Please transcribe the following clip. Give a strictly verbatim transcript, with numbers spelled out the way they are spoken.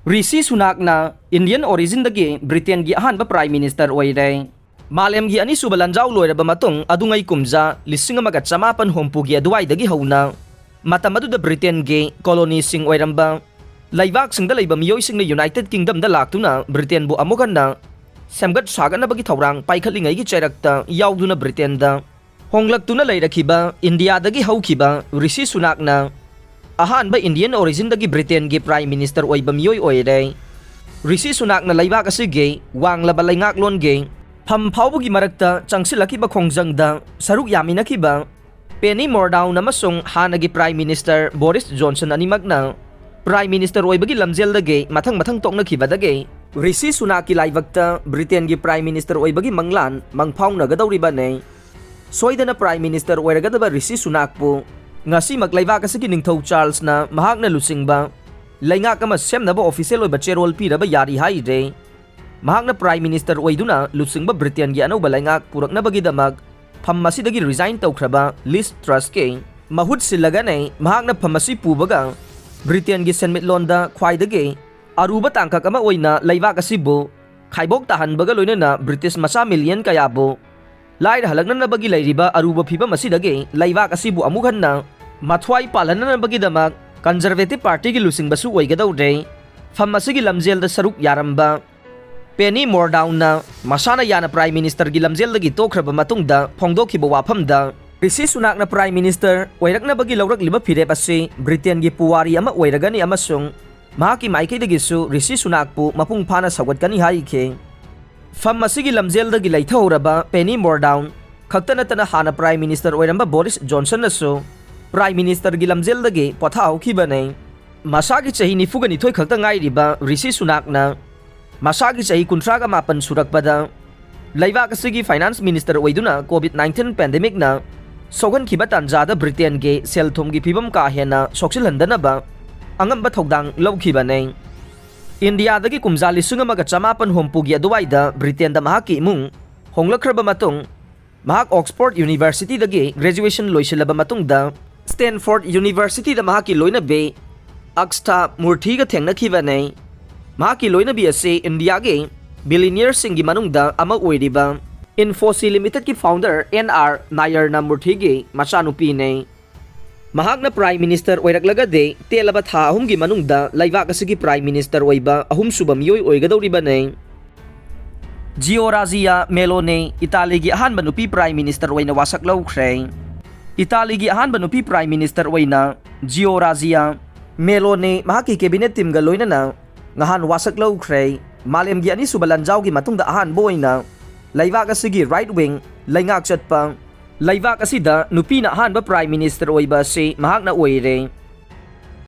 ꯔꯤꯁꯤ ꯁꯨꯅꯥꯛꯅ Indian originꯗꯒꯤ ꯕ꯭ꯔꯤꯇꯦꯟꯒꯤ ꯑꯍꯥꯟꯕ Prime Minister ꯑꯣꯏꯔꯦ꯫ ꯃꯥꯂꯦꯝꯒꯤ ꯑꯅꯤꯁꯨꯕ ꯂꯥꯟꯖꯥꯎ ꯂꯣꯏꯔꯕ ꯃꯇꯨꯡ ꯑꯗꯨꯉꯩ ꯀꯨꯝꯖꯥ ꯂꯤꯁꯤꯡ ꯑꯃꯒ ꯆꯃꯥꯄꯟ ꯍꯨꯝꯐꯨꯒꯤ ꯑꯗꯨꯋꯥꯏꯗꯒꯤ ꯍꯧꯅ ꯃꯇꯝ ꯑꯗꯨꯗ ꯕ꯭ꯔꯤꯇꯦꯟꯒꯤ colonyꯁꯤꯡ ꯑꯣꯏꯔꯝꯕ ꯂꯩꯕꯥꯛꯁꯤꯡꯗ ꯂꯩꯕ ꯃꯤꯑꯣꯏꯁꯤꯡꯅ United Kingdomꯗ ꯂꯥꯛꯇꯨꯅ ꯕ꯭ꯔꯤꯇꯦꯟꯕꯨ ꯑꯃꯨꯛ ꯍꯟꯅ ꯁꯦꯝꯒꯠ ꯁꯥꯒꯠꯅꯕꯒꯤ ꯊꯧꯔꯥꯡ ꯄꯥꯏꯈꯠꯂꯤꯉꯩꯒꯤ ꯆꯩꯔꯛꯇ ꯌꯥꯎꯗꯨꯅ ꯕ꯭ꯔꯤꯇꯦꯟꯗ ꯍꯣꯡꯂꯛꯇꯨꯅ ꯂꯩꯔꯛꯈꯤꯕ ꯏꯟꯗꯤꯌꯥꯗꯒꯤ ꯍꯧꯈꯤꯕ ꯔꯤꯁꯤ ꯁꯨꯅꯥꯛꯅ ꯑꯍꯥꯟꯕ Indian originꯗꯒꯤ ꯕ꯭ꯔꯤꯇꯦꯟꯒꯤ Prime Minister ꯑꯣꯏꯕ ꯃꯤꯑꯣꯏ ꯑꯣꯏꯔꯦ꯫ ꯔꯤꯁꯤ ꯁꯨꯅꯥꯛꯅ ꯂꯩꯕꯥꯛ ꯑꯁꯤꯒꯤ ꯋꯥꯡꯂꯕ ꯂꯩꯉꯥꯛꯂꯣꯟꯒꯤ ꯐꯝ ꯐꯥꯎꯕꯒꯤ ꯃꯔꯛꯇ ꯆꯪꯁꯤꯜꯂꯛꯈꯤꯕ ꯈꯣꯡꯖꯪꯗ ꯁꯔꯨꯛ ꯌꯥꯃꯤꯟꯅꯈꯤꯕ Penny Mordaunt ꯑꯃꯁꯨꯡ ꯍꯥꯟꯅꯒꯤ Prime Minister Boris Johnson ꯑꯅꯤꯃꯛꯅ Prime Minister ꯑꯣꯏꯕꯒꯤ ꯂꯝꯖꯦꯜꯗꯒꯤ ꯃꯊꯪ ꯃꯊꯪ ꯇꯣꯛꯅꯈꯤꯕꯗꯒꯤ ꯔꯤꯁꯤ ꯁꯨꯅꯥꯛꯀꯤ ꯂꯥꯏꯕꯛꯇ ꯕ꯭ꯔꯤꯇꯦꯟꯒꯤ Prime Minister ꯑꯣꯏꯕꯒꯤ ꯃꯪꯂꯥꯟ ꯃꯪꯐꯥꯎꯅꯒꯗꯧꯔꯤꯕꯅꯤ꯫ ꯁꯣꯏꯗꯅ Prime Minister ꯑꯣꯏꯔꯒꯗꯕ ꯔꯤꯁꯤ ꯁꯨꯅꯥꯛꯄꯨ ꯉꯁꯤꯃꯛ ꯂꯩꯕꯥꯛ ꯑꯁꯤꯒꯤ ꯅꯤꯡꯊꯧ ꯆꯥꯔꯜꯁꯅ ꯃꯍꯥꯛꯅ ꯂꯨꯆꯤꯡꯕ ꯂꯩꯉꯥꯛ ꯑꯃ ꯁꯦꯝꯅꯕ official ꯑꯣꯏꯕ ꯆꯦꯔꯣꯜ ꯄꯤꯔꯕ ꯌꯥꯔꯤ ꯍꯥꯏꯔꯦ꯫ ꯃꯍꯥꯛꯅ Prime Minister ꯑꯣꯏꯗꯨꯅ ꯂꯨꯆꯤꯡꯕ ꯕ꯭ꯔꯤꯇꯦꯟꯒꯤ ꯑꯅꯧꯕ ꯂꯩꯉꯥꯛ ꯄꯨꯔꯛꯅꯕꯒꯤꯗꯃꯛ ꯐꯝ ꯑꯁꯤꯗꯒꯤ resign ꯇꯧꯈ꯭ꯔꯕ ꯂꯤꯁ ꯇ꯭ꯔꯁꯀꯤ ꯃꯍꯨꯠ ꯁꯤꯜꯂꯒꯅꯤ꯫ ꯃꯍꯥꯛꯅ ꯐꯝ ꯑꯁꯤ ꯄꯨꯕꯒ ꯕ꯭ꯔꯤꯇꯦꯟꯒꯤ ꯁꯦꯟꯃꯤꯠꯂꯣꯟꯗ ꯈ꯭ꯋꯥꯏꯗꯒꯤ ꯑꯔꯨꯕ ꯇꯥꯡꯀꯛ ꯑꯃ ꯑꯣꯏꯅ ꯂꯩꯕꯥꯛ ꯑꯁꯤꯕꯨ ꯈꯥꯏꯕꯣꯛ ꯇꯥꯍꯟꯕꯒ ꯂꯣꯏꯅꯅ ꯕ꯭ꯔꯤꯇꯤꯁ ꯃꯆꯥ ꯃꯤꯂꯤꯌꯟ ꯀꯌꯥꯕꯨ ꯂꯥꯏꯔ ꯍꯜꯂꯛꯅꯅꯕꯒꯤ ꯂꯩꯔꯤꯕ ꯑꯔꯨꯕ ꯐꯤꯕꯝ ꯑꯁꯤꯗꯒꯤ ꯂꯩꯕꯥꯛ ꯑꯁꯤꯕꯨ ꯑꯃꯨꯛ ꯍꯟꯅ ꯃꯊ꯭ꯋꯥꯏ ꯄꯥꯜꯍꯟꯅꯅꯕꯒꯤꯗꯃꯛ Conservative Partyꯒꯤ ꯂꯨꯆꯤꯡꯕꯁꯨ ꯑꯣꯏꯒꯗꯧꯔꯦ꯫ ꯐꯝ ꯑꯁꯤꯒꯤ ꯂꯝꯖꯦꯜꯗ ꯁꯔꯨꯛ ꯌꯥꯔꯝꯕ Penny Mordauntꯅ ꯃꯁꯥꯅ ꯌꯥꯅ Prime Ministerꯒꯤ ꯂꯝꯖꯦꯜꯗꯒꯤ ꯇꯣꯛꯈ꯭ꯔꯕ ꯃꯇꯨꯡꯗ ꯐꯣꯡꯗꯣꯛꯈꯤꯕ ꯋꯥꯐꯝꯗ, ꯔꯤꯁꯤ ꯁꯨꯅꯥꯛꯅ Prime Minister ꯑꯣꯏꯔꯛꯅꯕꯒꯤ ꯂꯧꯔꯛꯂꯤꯕ ꯐꯤꯔꯦꯞ ꯑꯁꯤ ꯕ꯭ꯔꯤꯇꯦꯟꯒꯤ ꯄꯨꯋꯥꯔꯤ ꯑꯃ ꯑꯣꯏꯔꯒꯅꯤ ꯑꯃꯁꯨꯡ ꯃꯍꯥꯛꯀꯤ ꯃꯥꯏꯀꯩꯗꯒꯤꯁꯨ ꯔꯤꯁꯤ ꯁꯨꯅꯥꯛꯄꯨ ꯃꯄꯨꯡ ꯐꯥꯅ ꯁꯧꯒꯠꯀꯅꯤ ꯍꯥꯏꯈꯤ꯫ ꯐꯝ ꯑꯁꯤꯒꯤ ꯂꯝꯖꯦꯜꯗꯒꯤ ꯂꯩꯊꯍꯧꯔꯕ Penny Mordaunt ꯈꯛꯇ ꯅꯠꯇꯅ ꯍꯥꯟꯅ Prime Minister ꯑꯣꯏꯔꯝꯕ ꯕꯣꯔꯤꯁ ꯖꯣꯟꯁꯟꯅꯁꯨ Prime Ministerꯒꯤ ꯂꯝꯖꯦꯜꯗꯒꯤ ꯄꯣꯊꯥꯍꯧꯈꯤꯕꯅꯤ꯫ ꯃꯁꯥꯒꯤ ꯆꯍꯤ ꯅꯤꯐꯨꯒ ꯅꯤꯊꯣꯏ ꯈꯛꯇ ꯉꯥꯏꯔꯤꯕ ꯔꯤꯁꯤ ꯁꯨꯅꯥꯛꯅ ꯃꯁꯥꯒꯤ ꯆꯍꯤ ꯀꯨꯟꯊ꯭ꯔꯥꯒ ꯃꯥꯄꯟ ꯁꯨꯔꯛꯄꯗ ꯂꯩꯕꯥꯛ ꯑꯁꯤꯒꯤ Finance Minister ꯑꯣꯏꯗꯨꯅ COVID nineteen pandemicꯅ ꯁꯣꯛꯍꯟꯈꯤꯕ ꯇꯥꯟꯖꯥꯗ ꯕ꯭ꯔꯤꯇꯦꯟꯒꯤ ꯁꯦꯜ ꯊꯨꯝꯒꯤ ꯐꯤꯕꯝ ꯀꯥ ꯍꯦꯟꯅ ꯁꯣꯛꯆꯤꯜꯍꯟꯗꯅꯕ ꯑꯉꯝꯕ ꯊꯧꯗꯥꯡ ꯂꯧꯈꯤꯕꯅꯤ꯫ ꯏꯟꯗꯤꯌꯥꯗꯒꯤ ꯀꯨꯝꯖꯥ ꯂꯤꯁꯤꯡ ꯑꯃꯒ ꯆꯃꯥꯄꯟ ꯍꯨꯝꯐꯨꯒꯤ ꯑꯗꯨꯋꯥꯏꯗ ꯕ꯭ꯔꯤꯇꯦꯟꯗ ꯃꯍꯥꯛꯀꯤ ꯏꯃꯨꯡ ꯍꯣꯡꯂꯛꯈ꯭ꯔꯕ ꯃꯇꯨꯡ, ꯃꯍꯥꯛ Oxford Universityꯗꯒꯤ graduation ꯂꯣꯏꯁꯤꯜꯂꯕ ꯃꯇꯨꯡꯗ Stanford Universityꯗ ꯃꯍꯥꯛꯀꯤ ꯂꯣꯏꯅꯕꯤ ꯑꯛꯁꯊꯥ ꯃꯨꯔꯊꯤꯒ ꯊꯦꯡꯅꯈꯤꯕꯅꯤ꯫ ꯃꯍꯥꯛꯀꯤ ꯂꯣꯏꯅꯕꯤ ꯑꯁꯤ ꯏꯟꯗꯤꯌꯥꯒꯤ billionaireꯁꯤꯡꯒꯤ ꯃꯅꯨꯡꯗ ꯑꯃ ꯑꯣꯏꯔꯤꯕ Infosys Limitedꯀꯤ founder N R Nair ꯅ ꯃꯨꯔꯊꯤꯒꯤ ꯃꯆꯥꯅꯨꯄꯤꯅꯤ꯫ ꯃꯍꯥꯛꯅ Prime Minister ꯑꯣꯏꯔꯛꯂꯒꯗꯤ ꯇꯦꯜꯂꯕ ꯊꯥ ꯑꯍꯨꯝꯒꯤ ꯃꯅꯨꯡꯗ ꯂꯩꯕꯥꯛ ꯑꯁꯤꯒꯤ Prime Minister ꯑꯣꯏꯕ ꯑꯍꯨꯝꯁꯨꯕ ꯃꯤꯑꯣꯏ ꯑꯣꯏꯒꯗꯧꯔꯤꯕꯅꯤ꯫ Giorgia Meloni ꯏꯇꯥꯂꯤꯒꯤ ꯑꯍꯥꯟꯕ ꯅꯨꯄꯤ Prime Minister ꯑꯣꯏꯅ ꯋꯥꯁꯛ ꯂꯧꯈ꯭ꯔꯦ꯫ ꯏꯇꯥꯂꯤꯒꯤ ꯑꯍꯥꯟꯕ ꯅꯨꯄꯤ Prime Minister ꯑꯣꯏꯅ Giorgia Meloni ꯃꯍꯥꯛꯀꯤ cabinet teamꯒ ꯂꯣꯏꯅꯅ ꯉꯍꯥꯟ ꯋꯥꯁꯛ ꯂꯧꯈ꯭ꯔꯦ꯫ ꯃꯥꯂꯦꯝꯒꯤ ꯑꯅꯤꯁꯨꯕ ꯂꯥꯟꯖꯥꯎꯒꯤ ꯃꯇꯨꯡꯗ ꯑꯍꯥꯟꯕ ꯑꯣꯏꯅ ꯂꯩꯕꯥꯛ ꯑꯁꯤꯒꯤ right wing ꯂꯩꯉꯥꯛ ꯆꯠꯄ, ꯂꯩꯕꯥꯛ ꯑꯁꯤꯗ ꯅꯨꯄꯤꯅ ꯑꯍꯥꯟꯕ Prime Minister ꯑꯣꯏꯕ ꯑꯁꯤ ꯃꯍꯥꯛꯅ ꯑꯣꯏꯔꯦ꯫